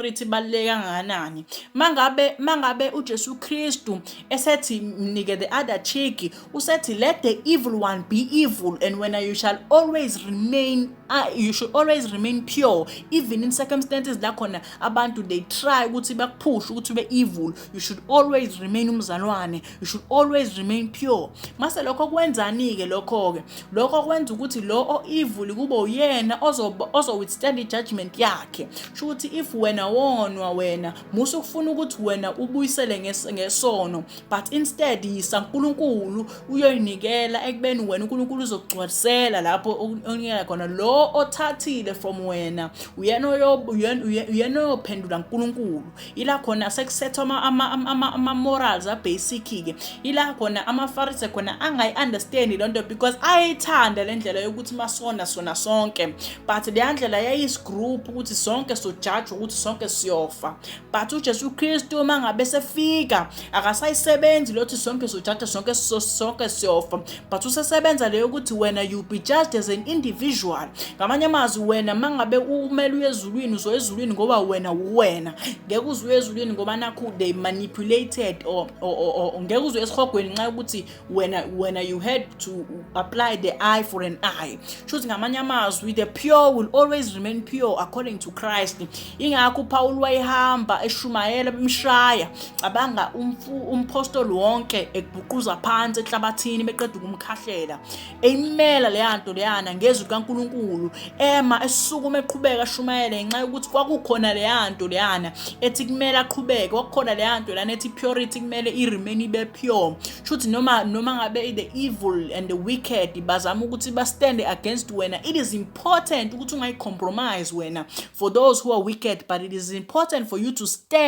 Purity ibaluleke kangakanani. Mangabe uJesu Kristu esethi mnike the other cheek, usethi let the evil one be evil and when you shall always remain you should always remain pure even in circumstances la khona abantu they try ukuthi bakuphushe ukuthi ube evil. You should always remain umzalwane, you should always remain pure. Mase lokho kwenzani ke? Lokho ke, lokho kwenza ukuthi lo o evil kube uyena ozo withstand i-judgment yakhe. Sho ukuthi if wena wonwa, wena musa ukufuna ukuthi wena ubuyisele ngesono, but instead yisa uNkulunkulu, uyoyinikela ekubeni wena uNkulunkulu uzokugcwalisela lapho onikela khona. Lo othathile from wena uyena oyophendula uNkulunkulu. Ila khona sekusethwa ama-morals a-basic ke. Ila khona amaFarise khona angayi-understand lento because ayithanda le ndlela yokuthi masona sona sonke, but leya ndlela yayisi-group ukuthi sonke sojajwa, ukuthi sonke siyofa. But uJesu Kristu uma ngabe sefika akasayisebenzi lothi sonke sojajwa, sonke siyofa, but usesebenza leyo ukuthi wena you be judged as an individual. Ngamanye amazwi, wena mangabe umele uye ezulwini, uzoya ezulwini ngoba wena uwena. Ngeke uze uye ezulwini ngoba nakhu they manipulated or ngeke uze uye esihogweni nxa yokuthi wena you had to apply the eye for an eye. Shuthi ngamanye amazwi, the pure will always remain pure according to Christ. Ingakho uPaul wayehamba eshumayela bemshaya. Cabanga umpostoli wonke ekubhuquza phansi enhlabathini beqeda ukumkhahlela, eyimela leya nto leyana ngezwi likaNkulunkulu, ema esukuma eqhubeka ashumayele ngenxa yokuthi kwakukhona leya nto leyana ethi kumele aqhubeke, kwakukhona leya nto leyana ethi purity kumele i-remain ibe pure. Shuthi noma ngabe the evil and the wicked bazama ukuthi ba-stand against wena, it is important ukuthi ungayi-compromise wena for those who are wicked, but it is important for you to stand.